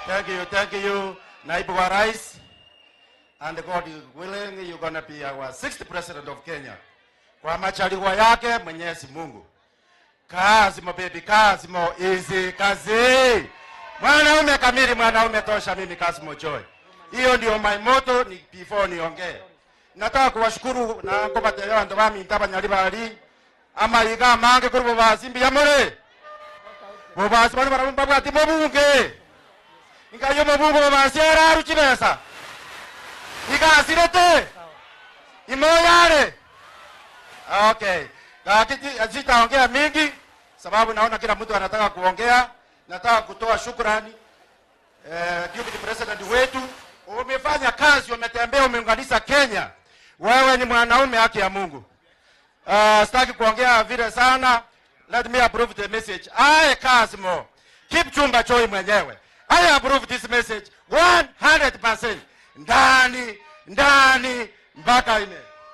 Thank you, thank you, Naibu wa Rais. And God is willing, you're gonna be our sixth president of Kenya. Kwa majaliwa yake Mwenyezi Mungu. Kasmo baby, Kasmo easy kazi. Mwanaume kamili, mwanaume tosha, mimi Kasmo Joy. Hiyo ndio my motto ni before niongee. Nataka kuwashukuru na kubateya bantu baminta banyali bali ama iga mange kuri bobasi mbiyamore. Bobasi bali barabumba bwati mobunge. Ingayo mobunge bobasi araru chibesa. Igasirete. Imoyare. Okay. Lakini sitaongea mingi sababu naona kila mtu anataka kuongea. Nataka kutoa shukrani Deputy President wetu, umefanya kazi, umetembea, umeunganisha Kenya. Wewe ni mwanaume, haki ya Mungu. Sitaki kuongea vile sana. Let me approve the message. I Kasmo Kipchumba Choi mwenyewe. I approve this message 100% ndani ndani mpaka ine.